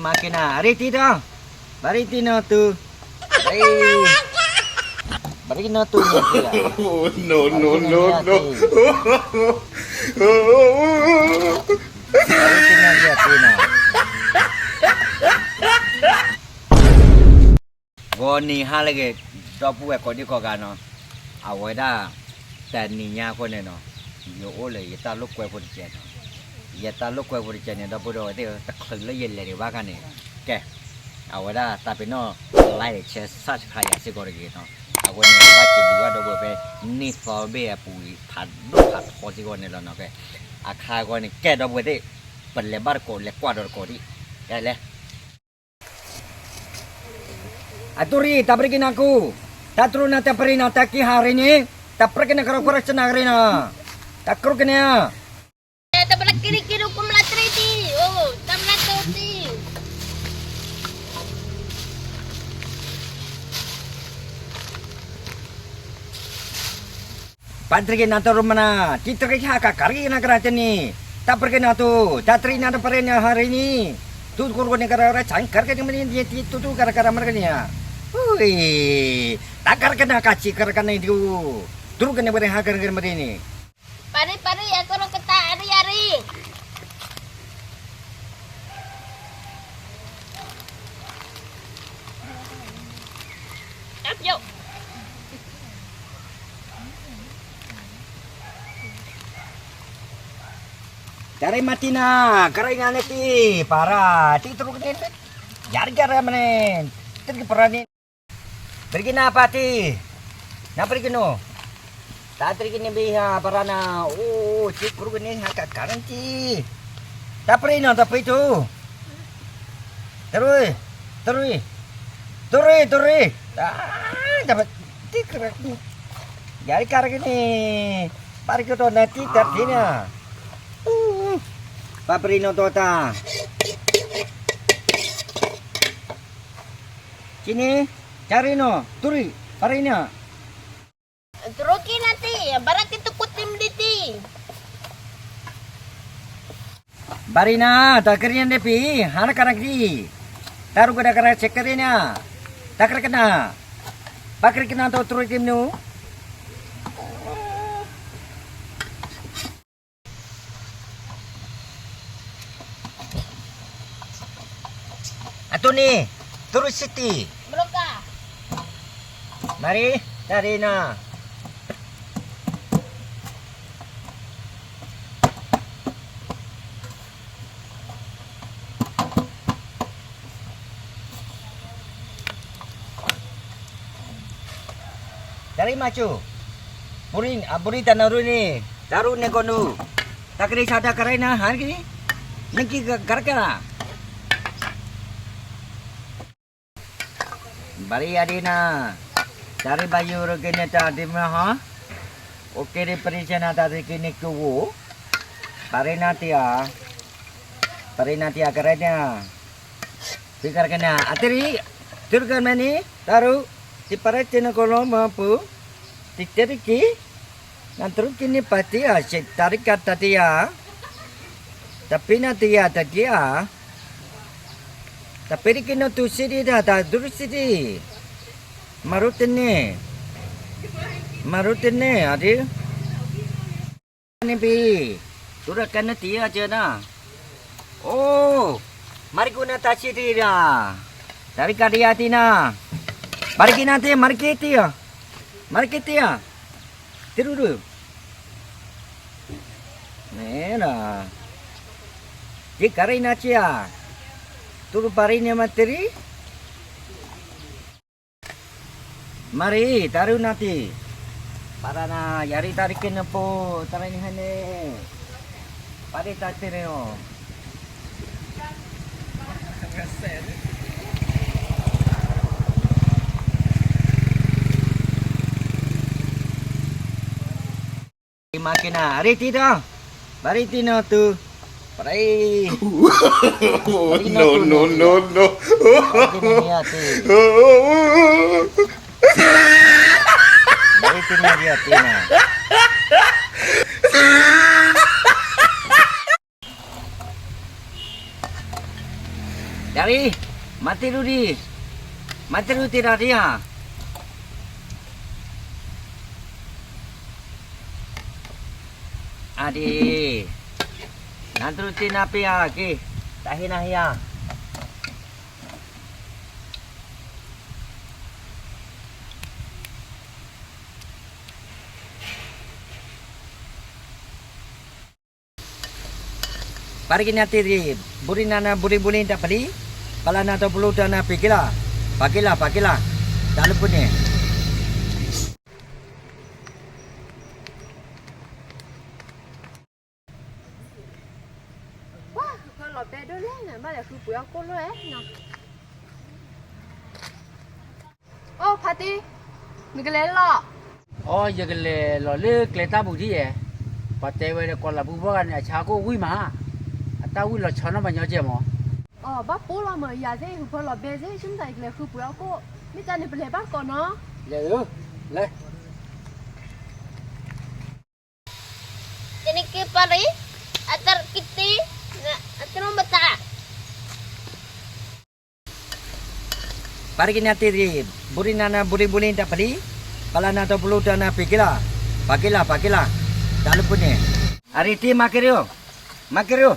မၤက့ၤနၤ အရ့တံၢ်ဒီး, ဘၣ်ရ့တံၢ်နီၢ်သူ, ဘၣ်ရ့နီၢ်သူန့ၣ်တံၢ်, no no no no, ဘၣ်ရ့တံၢ်နီၢ်တံၢ်နီၤ. ဂီၤနံၤဟါလၢအဂ့ၤ ဒီပုၢ်ဝဲၢ်ကိးဒံကိးဂၤနီၤ, အဝဲဒၣ် တနံၤညါအဃိန့ၣ်နီၤ, ယအိၣ်လၢယတၢ်လိာ်ကွဲဖိတကဲးနီၤ, ယတၢ်လိာ်ကွဲဖိတကဲးန့ၣ် ဒီပုၢ်ဒီဝဲၢ်သ့ၣ်ဧၢ တချုးလၢယလဲၤဒံးဘၣ်ခါန့ၣ်, ကဲ, အဝဲဒၣ်တၢ်ပ့ၤနီၣ် like share subscribe ယၤစ့ၢ်ကီးတဂ့ၤနီၤ, အဃိန့ၣ် ဘၣ်က့ၤဒံးဘၣ်ဒီပုၢ်ဝဲၢ်ဖဲ နံၣ်သီဘ့ၣ်အပူၤ ဖးဒိၣ်ဖးထီစ့ၢ်ကီးန့ၣ်လီၤနီၤ, ကဲ, အခါအဂီၢ်န့ၣ် ကဲဒီပုၢ်ဝဲၢ်သ့ၣ်, ပလဲၤဘၣ်တကိး လဲၤကွၢ်ဒီးတကိးဒံး, ကဲလဲၣ် အတူၢ်ရံၣ် တၢ်ပရ့က့ၤနၤကူ, တၢ်တရူးနၤ တၢ်ပရ့နၤ တၢ်က့ၤဟးရ့န့ၣ်, တၢ်ပရ့က့ၤနၤကရၢကရိကနၣ်ရ့နီၤ, တၢ်ကရူၢ်ကန့ၢ်ဧါ, တၢ်ပရ့က့ၤနၤကရူၢ်ကမလၢတရံၣ်တံၢ်, အိ, တၢ်မလၢတရံၣ်တံၢ်. ပၢ်တရံးက့ၤနၤတရူးမနၤ, တံၤတရံးဟးကကရၢက့ၤနၤကရၢတနံၤ, တၢ်ပရ့က့ၤနၤတူ, တၢ်တရံးနၤတပရ့နၤဟးရ့န့ၣ်, တူၢ်တကိးတကိးန့ၣ်ကရၢကရိ ဆၣ်ကရၢကရိမ့ၢ်န့ၣ် တံၤတူၢ်တူၢ်ကရၢကရိမ့ၢ်ကန့ၣ်ဧါ, တၢ်ကရၢကရိကစံးကရၢကရိန့ၣ်တံၤ, တရူးကန့ၢ်ပရ့ဟးကရၢကရိမ့ၢ်န့ၣ် ပၢ်ရံ ပၢ်ရံ အကရူၢ်ကတၢ်အရံ အရံ. တၢ်ရံမၤတံၢ်နၤ, ကရံနၤန့ၣ်တံၢ်, ပၢ်ရံ, တံၤတရူးကန့ၢ်, ယၤတကရၢမ့ၢ်န့ၣ်, တံၤကပရၢန့ၣ် ပရ့က့ၤနၤပၢ်တံၢ်, နပရ့က့ၤနၤ, တၢ်တရံးကန့ၢ်ဘ့ၣ်ဟးပရၢနၤ, အိၣ် တံၤကရူၢ်ကန့ၢ်ဟးကကရၢတံၢ်, တၢ်ပရ့နီၤ တၢ်ပရ့တူၢ်, တရူၢ်, တရူၢ်, တရူၢ်, တရူၢ်, တၢ်, တံၤကရူၢ်, ယၤတကရၢကန့ၢ်, ပၢ်တံၤကတီၢ်နၤတံၤတၢ်တံၤနၤ, ပၢ်ပရ့နီၤတီတၢ် ကန့ၣ်, တၢ်ရံနီၤ, တရံ, ပၢ်ရံနၤ, တရူးက့ၤနၤတံၢ်, ဘၣ်ရံက့ၤတကိးတံၢ်မနုၤတံၢ်, ဘၣ်ရံနၤ, တၢ်ကရံနၤတပံၢ်, ဟါနကရၢကရံ, တၢ်ရူးကဒၣ်ကရၢဆဲးကရံနၤ, တၢ်ကရၢကနၤ, ပၢ်ကရံကနၤတီတရူးတံၢ်မနုၤ အတိၢ်န့ၣ်, တရူးစံတံၢ်, မၤရံ, တၢ်ရံနၤ, တၢ်ရံမၤစိၤ, ပူၤရံ, အပူၤရံတၢ်နၢ်ရူန့ၣ်, တၢ်ရူန့ၣ်ကီးနူ, တၢ်ကရံဆါတၢ်ကရံနၤဟါက့ၤ, နက့ၤကရၢကရၢ ဘၣ်ရံယၤဒ်နၤ, တၢ်ရံဘၣ်ယိၣ်ရက့ၤန့ၣ်တၢ်ဒ်မဟါ, အိၣ်က့ၤဒ်ပရံဆါနၤတၢ်တက့ၤန့ၣ်ကဝိၢ်, ပၢ်ရံနၤတံၢ်ဧါ, ပၢ်ရံနၤတံၢ်ဧါကရၢန့ၣ်, တံၤကရၢကနၤ အတရံ, တရူးကမဲန့ၣ် တၢ်ရူ, တံၤပၢ်ရံတ့ၢ်နကီးလီၤမၤပူၤ, တံၤတရံက့ၤ, နတရူးက့ၤန့ၣ်ပၢ်တံၢ်ဧါ, တၢ်ရံကတၢ်တံၢ်ဧါ, တၢ်ပ့ၤနၤတံၢ်ဧါ တၢ်တံၢ်ဧါ တၢ်ပ့ၤတက့ၤနီၢ်သူစံဒံးတၢ် တၢ်သူစံဒံး, မၤရူတန့ၢ်, မၤရူတန့ၢ်အဒုး, န့ၣ်ပံၤ, သူရကနတံၢ်အကၢနၤ, အိ, မၤရကနၤတၢ်စံဒံးဒၣ်, တၢ်ရကတံၢ်ဧါတံၢ်နၤ, မၤရကနၤတံၢ် မၤရက့တံၢ်, မၤရက့တံၢ်ဧါ, တရူးဒုး မ့ၢ်လီၤ, ယကရံနၤက့ဧါ, တရူးပၢ်ရံန့ၣ်မၤတရံ, မၤရံ, တၢ်ရူနၤတံၢ်, ပၢ်ရနၤ, ယၤရံတၢ်ရံက့ၤနဖိ, တၢ်ရံန့ၣ်ဟဲန့ၣ်, ပၢ်ရံတၢ်တရံနီၤ မၤက့ၤနၤ အရ့တံၢ်ဒီး, ဘၣ်ရ့တံၢ်နီၢ်သူ, ပရ့, no no no no, ဘၣ်ရ့တံၢ်နီၢ်တံၢ်နၤ ယၤ အရံ, မၤသ့ရူဒံ, မၤသ့ရူသ့တၢ်ဒံးဧါ. အဒံး, နၤသရူသ့နၤပ့ၤဧါက့ၤ, တၢ်ဟ့ၣ်နၤဟ့ၣ်ဧါ. ပာ်တက့ၤနၤတ့ၢ်တဂ့ၤ, ဘူးရံနၤနၤ ဘူးရံဘူးရံ တၢ်ပလံၤ, ပလၢနၤတပလိတၢ်နၤ ပ့ၤက့ၤလီၤ, ပာ်က့ၤလီၤ ပာ်က့ၤလီၤ, တၢ်လၢပူၤန့ၣ် ပှၤဃုဖၢလီၤဘဲဒိၣ်လဲၣ်န့ၣ် ဘၣ်လဲၤဃုပှ့ၤအီၣ်ကိၣ်လၢအဲၣ်နီၤ. အိၣ်ဖါတံၢ်, နကလဲၤလီၤ. အိ ယကလဲၤလီၤလၢကျဲတၢ်ပူၤဒ်ယဲၢ်, ပှၤတဲဝဲဒီးကီၤလၤပူၤဘီဂၤန့ၣ် အဆါကိၣ်ဝံၣ်မး, အတၢ်ဝံၣ်လီၤဆီနီၣ်ပှၤညီကဲမး. အိ ဘၣ်ပိလီၤမး ယၤသ့ၣ် ဃုဖၢလီၤဘဲသ့ၣ် ဆိကမိၣ်သးယကလဲၤဃုပှ့ၤအီၣ်ကိၣ်, မ့ၢ်တၢ်န့ၣ်ပလဲၤဘၣ်ကီးနီၤ. လဲၤဧၢ, လဲၤ တနံၤက့ၤပၢ်ရံ, အတၢ်ကံတံ, အတၢ်မတၤ, ပာ်တက့ၤနၤတ့ၢ်တဂ့ၤ, ဘူးရံနၤနၤ ဘူးရံဘူးရံ တၢ်ပလံၤ, ပလၢနၤတပလိတၢ်နၤ ပ့ၤက့ၤလီၤ, ပာ်က့ၤလီၤ ပာ်က့ၤလီၤ, တၢ်လၢပူၤန့ၣ်. အရံတ့ၢ် မၤက့ၤရူ, မၤက့ၤရူ.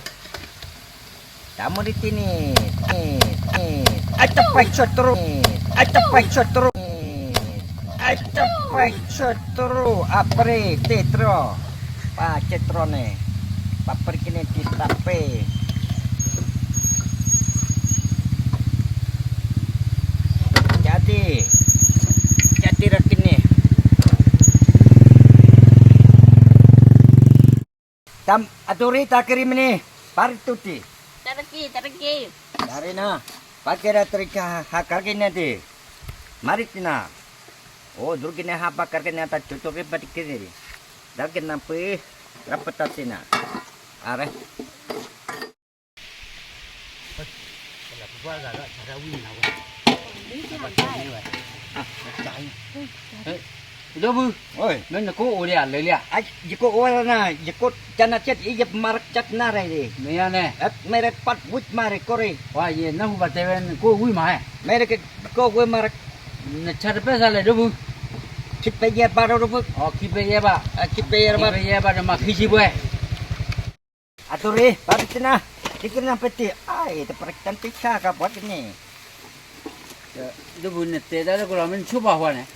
တၢ်မူရံတ့ၢ်န့ၣ်, အတပှဲၤဆီတရိ, အတပှဲၤဆီတရိ, အတပှဲၤဆီတရိ အပြ့ၣ်တ့ၢ်တြီ, ပာ်ကဲတြီန့ၣ်, ပာ်ပြ့ၣ်ကန့ၣ်တ့ၢ်တၢ်ပဲၢ်, ကၠးတ့ၢ်, ကၠးတ့ၢ်ရကန့ၣ်. တၢ်အတိၢ်ရ့ၣ် တၢ်ကရံၣ်မနုၤ, ပာ်ရတူၢ်တ့ၢ်, တၢ်ရက့ၢ်, တၢ်ရက့ၢ်, တၢ်ရ့ၣ်နၤ, ပာ်ကဲဒၣ်တရံးကဟးကရက့ၤန့ၣ်တ့ၢ်, မၤရံတ့ၢ်နၤ, အိၣ် ဒိၣ်က့ၤန့ၣ် ဟးပာ်ကရက့ၤန့ၣ် တၢ်တိၢ်တိၢ်ရ့ၣ် ပာ်တက့ၢ်န့ၣ်, တၢ်ကနၢ်ပှ့ၤ, ရပတၢ်တ့ၢ်နၤ, အရ့ ဒီပုၢ်, မ့ၢ်နကိၣ်အိၣ်ဒံးဧါ လၢလံဧါ, ယကိၣ်အိၣ်ဝဲနၤ, ယကိၣ်ကနၣ်ကၠၢ်အံၤ ယမၤရကၠၢ်နၣ်ရံၣ်, မ့ၢ်ဧါန့ၣ်, မ့ၢ်ရပာ်ဝံၣ်မၤရကိၣ်ရံၣ်, ယနၢ်ဟူဘၣ်တဲဝဲ နကိၣ်ဝံၣ်မၤ, မ့ၢ်ရကိၣ်ဝံၣ်မၤရ, နဆါတပၢၢ်စၢ်လဲၣ် ဒီပုၢ်, ခံပယဲၢ်ဘးဒီး ဒီပုၢ်, ခံပယဲၢ်ဘး, ခံပယဲၢ်ဘး, ခံပယဲၢ်ဘးဒီး မၤခံဆံပှဲၤ အတိၢ်ရ့ၣ် ပာ်တ့ၢ်နၤ, တ့ၢ်ကနၣ်ပတ့ၢ်, အအံၤ တပရၢ်တၢ်တ့ၢ်ဆါကပှၤတန့ၣ်, ဒီပုၢ် နတဲတၢ်လၢကလီၤ မ့ၢ်နဆိပာ်ဃီန့ၣ်,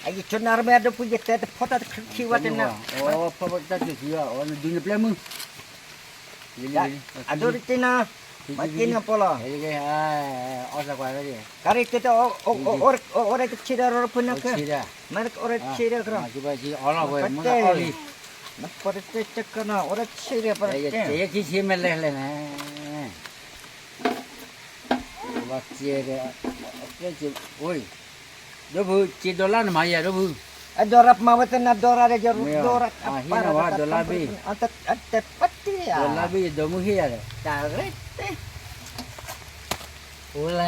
အယဆိနၤရမ့ၢ် ဒီပုၢ် ယတဲတဖီတၢ်တချုးခံဝဲတန့ၣ်, ဖီတၢ်တချုးခံ, နဒုးနပျဲၢ်မုၢ်, အတိၢ်ရ့ၣ်တ့ၢ်နၤ, မၤတ့ၢ်နၤပီလီၤ, ကါရ့ၣ်တ့ၢ်တၢ်, အိၣ်ရ့ၣ်တဆံဒီး ရီဖုနၤက, မ့ၢ်အိၣ်ရ့ၣ်တဆံဒီးကရၢ, ပတဲ, နပတဲတကနၤ အိၣ်ရ့ၣ်တဆံဒီးကရၢ, ယခံဆံမ့ၢ်လဲၣ်လဲၣ်န့ၣ်, ဘၣ်စဲးဒီး, ဒီပုၢ် စ့ဒိးလၢနမၤယၤ ဒီပုၢ်, အဒိးရၣ်မၤဝဲသနာ် ဒိးရၣ်ဒီး ယဒိးရၣ်, ဟံးနဝဲ ဒိးလၢဘ့ၣ်, အတပတ့ၢ်ဧါ, ဒိးလၢဘ့ၣ် ယဒိးမုၢ်ဟ့ၣ်ယၤဒီး, တၢ်ရ့ၣ်တ့ၢ်,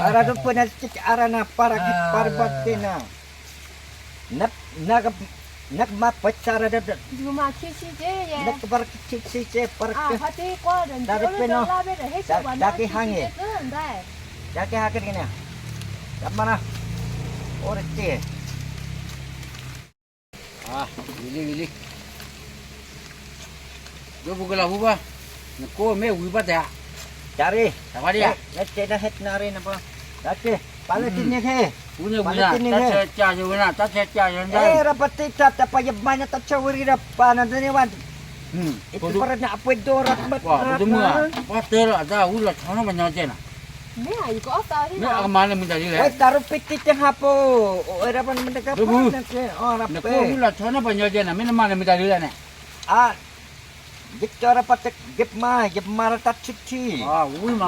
အရၣ်ဒီပုၢ်န့ၣ် အရၣ်နၤ ပာ်ရက့ၤ ပာ်ရဘၣ်တ့ၢ်နၤ, နကမၤပှဲၤစၢ်ရၣ်ဒီး, နကပာ်ရက့ၤခံဆံက့ ပာ်ရက့ၤ, တၢ်ရ့ၣ်ပ့ၢ်နီၤ, တၢ်က့ၤဟးန့ၣ်, တၢ်က့ၤဟးက့ၤတဂ့ၤန့ၣ်, တၢ်မၤနၤ, အိၣ်တက့ၢ် ဝံၤလံ ဝံၤလံ, ဒီပုၢ်ကလီၤဟူဘၣ်, နကိၣ်မ့ၢ်ဝံၤဘၣ်တဲ, တၢ်ရ့ၣ်, တၢ်ဖးဒံးဧါ, နတဲတၢ်ဟဲတနၣ်ရ့ၣ်နပှၤ, တၢ်က့ၤ, ပာ်လၢတနံၤဟဲ, ဝံၤန့ၣ်ဝံၤနၤ, တၢ်ဆဲးကၢ်ယဝဲနၤ, တၢ်ဆဲးကၢ်ယဝဲနၤ, အဲ ရပတ့ၢ်တၢ်တပှၤယမၤညါတၢ်ဆၢဝံၤရံဒီး ပာ်နၤတန့ၢ်ဝဲ ပရၢနၢ်အပှ့ၤဒိၣ်ရၣ်မး, ပှၤတမုာ်, ပှၤတဲလီၤအတၢ်ဝံၤလီၤဆီနီၣ်ပှၤညီကဲနၤ, မ့ၢ်အကီၢ်သးန့ၣ် အကမၤလၢမုၢ်တၢ်ဒ်လဲၣ်, ဝဲတၢ်ရူးပ့တံတဟးပိ, အိၣ်ဝဲဒၣ်ပှၤနမ့ၢ်တကပၤ, နကိၣ်ဝံၤလီၤဆီနီၣ်ပှၤညီကဲနၤ မ့ၢ်နမၤလၢမုၢ်တၢ်ဒ်လဲၣ်န့ၣ်, အါ, ယကၠီရပတ့ၢ် ယမၤ, ယမၤရတၢ်ထံထံ,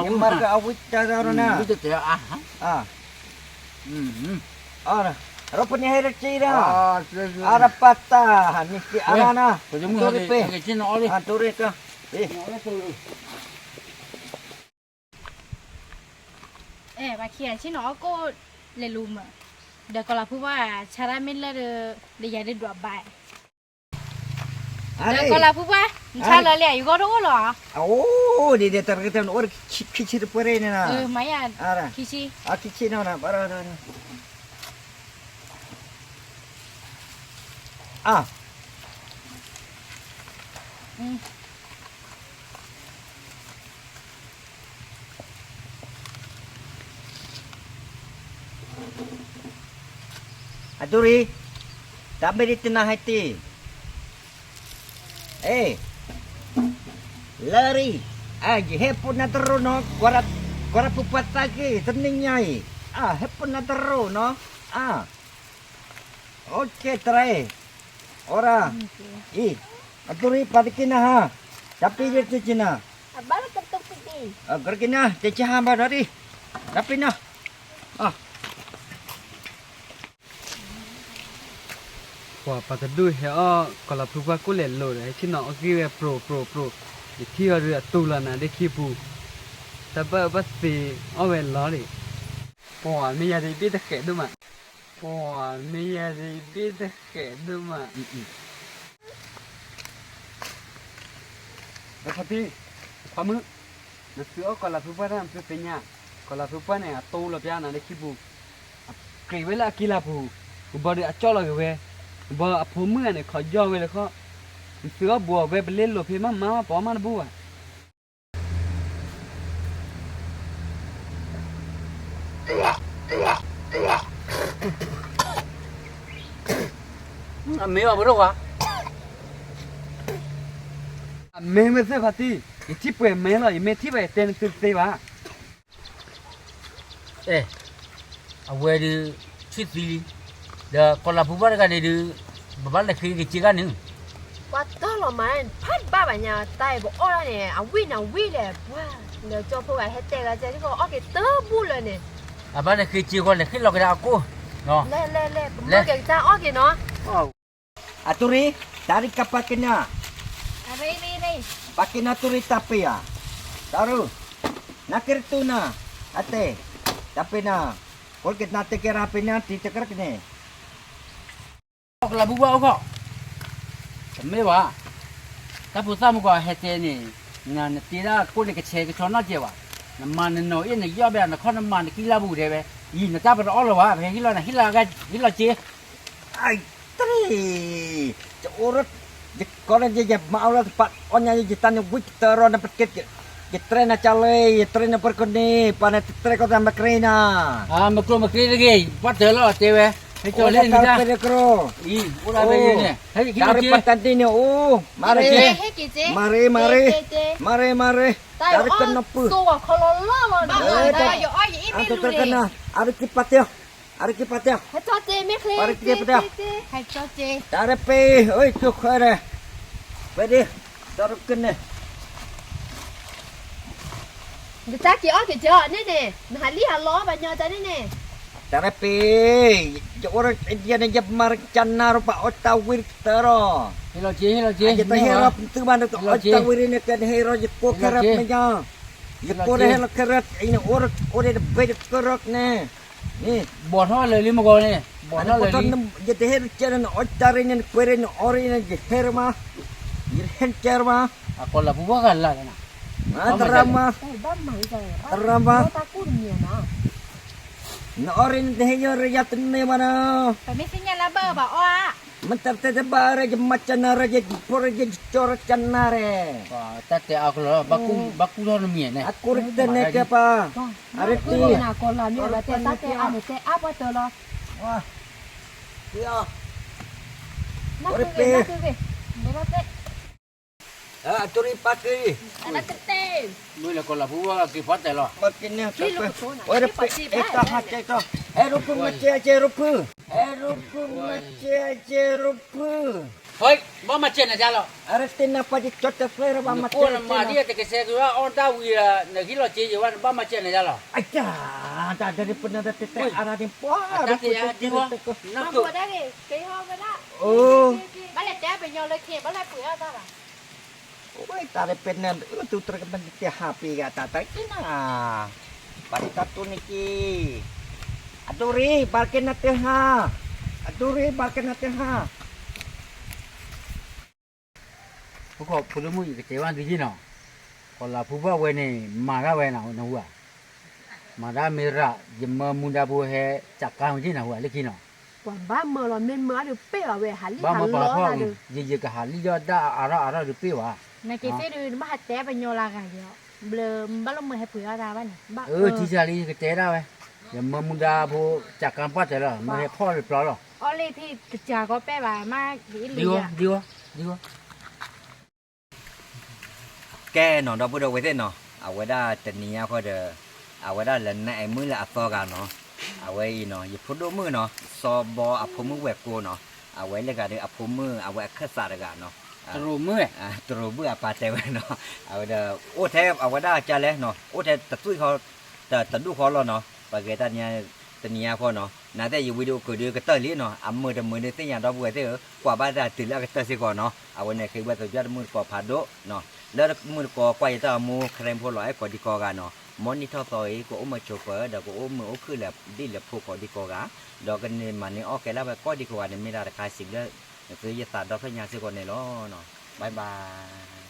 ယမၤရကအဝံတၢ်ရၢ်နၤ, အါ, ရပန့ၣ်ဟဲရက့ၤဒီး, အါရပတၢ်, နံၤက့ၤအါရနၤ, တိၢ်ရ့ၣ်ပ့ၢ်, တိၢ်ရ့ၣ်က, အဲ ပှၤခံဂၤဆ့ၣ်နီၤအီၣ်ကိၣ်လဲၤလူၤမး, ဒီးကီၤလၤဖိဘၣ် ဆါတၢ်မ့ၢ်လၢဒီး ဒီးယၤဒုးဒွးဘၣ်, ကီၤလၤဖူပှၢ်, နဆါလီၤလဲၣ်, ယဂီၢ်တအိၣ်လီၤ. အိၣ်ဒ်န့ၣ် တၢ်ကတၢၢ်နအိၣ်ခံဆံတပှဲၤရ့ၣ်န့ၣ်လီၤ. မၤယၤ, ခံဆံ, ခံဆံနီၤ, အါ အတူၢ်ရံၣ်, တၢ်မ့ၢ်ဒ်တနၤဟဲတ့ၢ်, အ့, လၢရံၣ်, အါ ယဟဲပိာ်နၤတရိနီၤ, ကွၢ်ရၢ်ပူၤပှၤသးက့ၤ တနံၤညါအံၤ, အါ ဟဲပိာ်နၤတရိနီၤ, အါ, အိၣ်ကဲတရံၣ်, အိၣ်ရၣ်, အံၤ, အတူၢ်ရံၣ် ပာ်တက့ၢ်နၤဟါ, တၢ်ပ့ၢ်ယတက့ၢ်နၤ, ကရက့ၤနၤ တက့ၢ်ဟါဘၣ်ဒီးဒံး, တၢ်ပ့ၢ်နၤ ပှၤပှၤတဒူၣ်ဟဲအီၣ် ကီၤလၤဖူပှၢ်ကိၣ်လဲၣ်လိၤဒီး ဟဲဆ့ၣ်နီၤအီၣ်က့ၤဝဲပြိပြိပြိ, ယထံၣ်အီၤဒုးအတူၢ်လီၤနၤဒ့ခံပူၤ, တၢ်ဘၣ်ဘၣ်သ့အီၣ်ဝဲလီၤဒံး, ပှၤမ့ၢ်ယၤဒ်ဘ့ၣ်တဃဲးဒိၣ်မး, ပှၤမ့ၢ်ယၤဒ်ဘ့ၣ်တဃဲးဒိၣ်မး, ဖါတံၢ်, ခွါမုၣ်, နသုအီၣ်ကီၤလၤဖူပှၢ်တၢ်နသုသ့ၣ်ညါ, ကီၤလၤဖူပှၢ်န့ၣ် အတူၢ်လီၤပျါနၤလၢခံပူၤ, အကြ့းဝဲလၢအကံလၤပူၤ, ကဘီဒုးအကၠီၣ်လီၤက့ၤဝဲ, ကဘီအဖိမုၣ်ဂၤန့ၣ် ခီယီၢ်ဝဲလၢခီၣ်, နသုအီၣ်ဘူးအီၤဝဲပလ့လိာ်ဖဲမးမး ပအီၣ်မးတဘူၣ်ဘၣ်. အမ့ၢ်ဘၣ်ပဒိၣ်ခွါ, အမ့ၢ်မ့ၢ်သ့ၣ်ဖါတံၢ်, ယထံၣ်ပှဲၤမဲလီၤ, ယမ့ၢ်ထံၣ်ဘၣ်ယတဲနသုတသ့ဘၣ်. အဲ, အဝဲဒုး ဆံၣ်သံလံ, ဒီးကီၤလၤဖူပှၢ်တဂၤန့ၣ်ဒုး ပဘၣ်လဲၤဃ့က့ၤစ့ဂၤန့ၣ်, ပှၤတၢ်လီၤမၤဖးဘၣ်ဘၣ်ညါတၢ်အံၤ ပအီၣ်ဒၣ်န့ၣ် အဝံၣ်န့ၣ်ဝံၣ်လဲၣ်, ပှၤလၢကၠီဖိဂၤဟဲတဲဂၤကဲဒ်သိးအီၣ်က့ၤတဘူၣ်လၢန့ၣ်, အဘၣ်လဲၤဃ့စ့ဃီလဲၤဃ့လီၤကဒါအကိၢ်, လဲၤလဲၤလဲၤ ပမ့ၢ်ကဲကစၢ်အီၣ်က့ၤနီၤ. အတူၢ်ရံၣ်, တၢ်ရံၣ်ကပာ်က့ၤနၤ, ပာ်က့ၤနၤတူၢ်ရံၣ်တၢ်ပ့ၢ်ဧါ, တၢ်ရူၢ်, နကရတူၢ်နၤ, အတဲ, တၢ်ပ့ၢ်နၤ, ကိးက့ၤနၤတဲကဲရၤပ့ၢ်နၤတံၤတကရၢကန့ၣ်, ကီၤလၤဖူပှၢ်အိၣ်ခီၣ်, တမ့ၢ်ဘၣ်, တၢ်ဖိသၣ်မုၢ်ကီးဟဲတဲန့ၣ်, နတ့ဒၣ်ကိၣ်န့ၣ်ကဆဲးကဆီနီၢ်ကဲးဘၣ်, နမၤနနီၤအ့ၣ်နယီၣ်ဘဲနခီၣ်နမၤနကံလၢပူၤဒဲးဝဲ, အံၤနတၢ်ပတအီၣ်လၢၤဘၣ်, ပဟဲဟ့ၣ်လီၤနၤဟ့ၣ်လီၤစ့ တရံၣ်, ယအိၣ်ရၣ်, ယကီးလၢယမၤအီၣ်လၢတပာ်အီၣ်ညါ ယတၢ်န့ၣ်ဝံၣ်ကတၢၢ်ရီနပကဲ, ယတြဲနၤကလဲၣ် ယတြဲနပရကန့ၣ် ပှၤန့ၣ်တတြဲကီးတၢ်မ့ၢ်ကြ့နၤ, မ့ၢ်ကြ့မ့ၢ်ကြ့တဂ့ၤ ပှၤတၢၢ်လီၤတဲဝဲ, ဟဲကၠီလၢနတၢ်, အိၣ်ဒၣ်ဖဲန့ၣ်, တၢ်ရ့ပတၢ်ဒ်န့ၣ်အိၣ်, မၤရ့, မၤရ့, မၤရ့, မၤရ့, တၢ်ရ့ကနၢ်ပူၤ, အတတကနၤ, အရကံပာ်တဲ, အရကံပာ်တဲ, ပှၤရကံပာ်တဲ, တၢ်ရ့ပ့ၤ, အိၣ်ကၢဃဲရဲ, ပဒ့, တၢ်ရ့ကန့ၣ်, နတၢ်က့ၤအီၣ်က့ၤကၠီန့ၣ်န့ၣ် နဟးလံဟးလီဘၣ်ညီတၢ်န့ၣ်န့ၣ်, တၢ်ရ့ပ့ၤ, ယအိၣ်ဒီးယန့ၣ် ယမၤကနၢ်ရပာ်အီၣ်တၢ်ဝံၣ်ကတၢၢ်ရီ, ယတဟ့ၣ်ရီပသုဘၣ်န့ၣ် တအီၣ်တၢ်ဝံၣ်ရ့ၣ်န့ၣ် ကဲနဟ့ၣ်ရီယကိးခဲရၢ်မ့ၢ်ညီ, ယကိးဒီးဟဲလီၤခဲရၢ် အံၤန့ၣ် အိၣ်ဒီးတဘ့ၣ်တကရၢၢ်န့ၣ်, န့ၣ်, ဘီၣ်ထီၣ်လၢာ်လံမ့ၢ်ဂီၢ်န့ၣ်, ဘီၣ်ထီၣ်လၢာ်လံ, ယတဟ့ၣ်တကဲန့ၣ် နအီၣ်တၢ်ရ့ၣ်န့ၣ် နကွဲးရ့ၣ် နအီၣ်ရ့ၣ်န့ၣ် ယဟဲရမး, ယတဟဲတကဲရမး, အကီလၢပူၤဘၣ်ဂၤလၢ်လၢ်နၤ, တရၣ်မး, တရၣ်မး, နအီၣ်ရ့ၣ်န့ၣ် တဟ့ၣ်ယီၤရ့ၣ်ယၤတန့ၢ်ဘၣ်နီၤ, ပမ့ၢ်သ့ၣ်ညါလၢဘၣ်ဘၣ်အီၣ်ဧါ, မ့ၢ်တၢ်တဲတဘၣ်ရ့ၣ် ယမၤကနၢ်ရ့ၣ် ယဖိရ့ၣ် ယကၠီရ့ၣ်ကနၢ်ရ့ၣ်, တၢ်တဲအကလီၤ ဘၣ်ကူၣ်ထီၣ်နမံၤန့ၣ်, အကူၣ်တတဲန့ၢ်ကဲပၢ်, အရ့ၣ်တံၢ်, တၢ်တဲအါန့ၣ်တဲအါပှၤတၢၢ်လီၤ, အရ့ၣ်ပ့ၤ, အတူၢ်ရံၣ်ပာ်က့ၤ, မ့ၢ်လၢကီလၢပူၤဝဲက့ၤဖီတဲလီၤ, ပာ်က့ၤန့ၢ်, အရ့ၣ်ပ့ၤ, အဲၣ်ဒိးဖုမၤစဲကဲရိဖု, အဲၣ်ဒိးဖုမၤစဲကဲရိဖု, ဘၣ်မၤစဲနၤဒ်လီၤ, အရ့ၣ်တ့ၢ်နၤပှၤယကၠီတသ့ရဘၣ်မၤစဲနၤဒ်လီၤ, နကိးနမၤဒ်တကဆဲးက့ၤအီၣ်တၢ်ဝံၤဒီး နဟ့ၣ်လီၤစ့ယဝဲ နဘၣ်မၤစဲနၤဒ်လီၤ, အတၢ်တၢ်တရ့ၣ်ပနၢ်တတဲအါရၣ်န့ၣ် ပှၤ, တၢ်တတဲအါဒ်ဝဲ, နကိး, အိၣ်, ဘၣ်လဲၤတဲပညီလၢခံ ဘၣ်လဲၤပှ့ၤအီၣ်တၢ်ဘၣ် အိၣ်တၢ်ရ့ၣ်ပနၢ် အၢတူၢ်တြဲၤကမၤတတဲဟးပ့ၤဂၤတၢ်တၢ်က့နၤ, ပာ်တၢ်တူၢ်န့ၣ်က့ၤ, အဒိရ့ၣ် ဘၣ်ကနၣ်တဟါ, အဒိရ့ၣ် ဘၣ်ကနၣ်တဟါ. ဖိဒိၣ်မုၣ် ယကတဲဘၣ်သုက့နီၤ, ကီၤလၤဖိဘၣ်ဝဲန့ၣ် မၤဒၣ်ဝဲနီၤ နဟူဧါ, မၤဒၣ်မ့ၢ်ရၣ် ယမၢမူဒါဖိဟဲ ကးကါမက့နီၤ ဟူဧါ လၢခံနီၤ, ပှၤဘၣ်မၢလီၤ မ့ၢ်မၢအဒုးပ့ၢ်ဘၣ်ဝဲ ဟးလံၣ်ဟးလီၤတၢ်ဒုး, ယယကဟးလံၣ်ယီၣ်ဒၣ်အါထီၣ်အါထီၣ်ဒုးပ့ၢ်ဘၣ်, နက့ၤသ့ၣ်ဒုး နဘၣ်ဟးတဲပညီလၢဂၤယီၤ, ဘျၢဘၣ်လိၣ်မၢဟဲပှ့ၤအီၣ်တၢ်ဘၣ်န့ၣ်, အၢ ထံဆါလံ ယကတဲဒၣ်ဝဲ, ယမၢမူဒါဖိ ကးကါပှၢ်တၢၢ်လီၤ မၢဟဲဖီၣ်လၢပျီလီၤ, အီၣ်လၢထံတကးကီးပဲၢ်ဘၣ် မ့ၢ်ယအ့ၣ်လံယၤ ဒ်ဝဲ ဒ်ဝဲ ဒ်ဝဲ ကဲနီၤ ဒီပုၢ်ဒီဝဲၢ်သ့ၣ်နီၤ, အဝဲဒၣ်တနံၤညါဃီဒီး အဝဲဒၣ်လၢနအဲၣ်မုၣ်လၢအသီဂၤနီၤ, အဝဲအံၤနီၤ ယဖိဒိၣ်မုၣ်နီၤ စီၤဘီအဖိမုၣ်ဝဲၢ်ကိနီၤ, အဝဲလၢဂၤဒီးအဖိမုၣ် အဝဲအခၢၣ်စးတဂၤနီၤ, တရူးမုၣ်အပၢ်တဲဝဲနီၤ, အဝဲဒီး အိၣ်ထဲအဝဲဒၣ်ကလဲၣ်နီၤ အိၣ်ထဲတသွံၣ်ဃီ တဒူၣ်ဃီလီၤနီၤ, ပဂဲၤတၢ်တနံၤညါဃီနီၤ, နသ့ၣ်ယဝံဒီးအိၣ်ကဒုးကတၢၢ်လံနီၤ, အမုာ်တမုာ်ဒီးသ့ၣ်ညါဒီပုၢ်ဝဲၢ်သ့ၣ်ဧၢ, ကွၢ်ဘၣ်တၢ်တုၤလၢအကတၢၢ်စ့ၢ်ကီးနီၤ, အဝဲန့ၣ်ဃ့ဝဲသးဒိၣ်တမုၢ်တကိးဖးဒိၣ်နီၤ, လၢမုၢ်တကိးကွၢ်ယတၢ်အမူ ခရံာ်ဖိလီၤအဲၣ်ကိးဒံကိးဂၤနီၤ, မ်နံၣ်ထီၣ်သီအံၤ ကအိၣ်မုာ်ဆိးပၢၤ ဒီးကအိၣ်မုာ်အိၣ်ခုၣ်လၢဒ်လဲၣ်ဖိကိးဒံကိးဂၤ, ဒီးကန့ၢ်မၤန့ၢ်အီၣ်ကဲလၢဝဲကိးဒံကိးဂၤန့ၣ် မ့ၢ်ဒၣ်တခါစံးဘျုး သုယသးဒီဖျၢၣ်ညါစ့ၢ်ကီးန့ၣ်လီၤ. ဘၣ်ဘၣ်